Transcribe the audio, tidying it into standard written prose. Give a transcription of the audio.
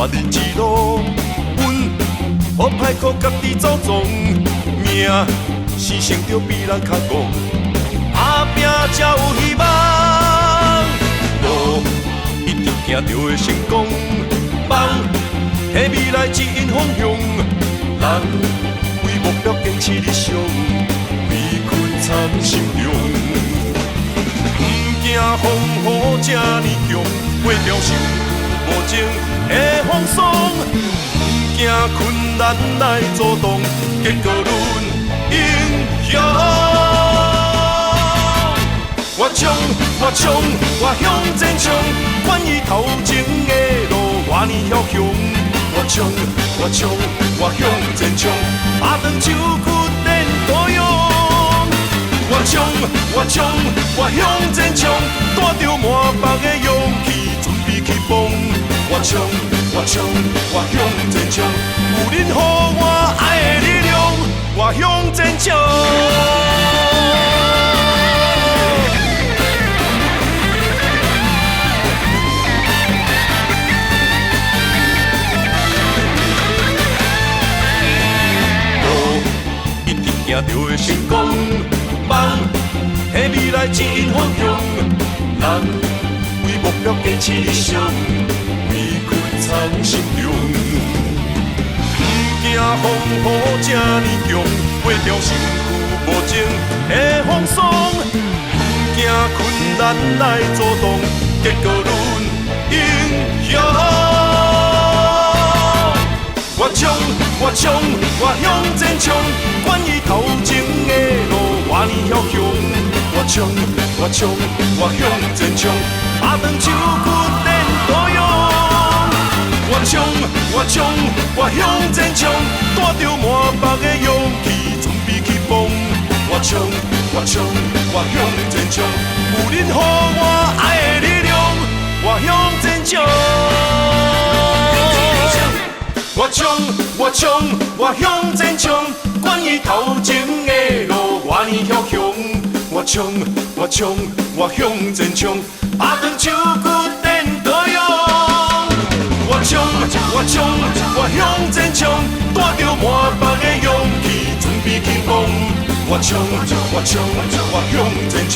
大日一路，阮予歹苦家己走撞，命生成著比人較戇，打拼才有希望，路一定行著會成功，夢替未來指引方向，人為目標堅持理想，委屈藏心中。毋驚風雨這呢強，過著身軀無情的風霜，毋驚困難來阻擋，結果論英雄。我衝，我衝，我向前衝，管伊頭前的路偌呢囂雄。我衝，我衝，我向前衝，拍斷手骨練刀勇。我衝，我衝，我向前衝，帶著滿腹的勇氣，準備去搏。我衝，我衝，我向前衝，有恁予我愛的力量，我向前衝。路一定行著會成功，夢替未來指引方向，人為目標堅持理想，委屈藏心中。毋驚風雨這呢強，過著身軀無情的風霜，毋驚困難來阻擋，結果論英雄。我衝，我衝，我向前衝，管伊頭前的路偌呢囂雄。我衝，我衝，我向前衝，拍斷手骨練刀勇。我衝，我衝，我向前衝，帶著滿腹的勇氣，準備去搏。我衝，我衝，我向前衝，有恁予我愛的力量，我向前衝。我衝，我衝，我向前衝，管伊頭前的路偌呢囂雄。我衝，我衝，我向前衝，拍斷手骨練刀勇。我衝，我衝，我向前衝，帶著滿腹的勇氣，準備去搏。我衝，我衝，我向前衝，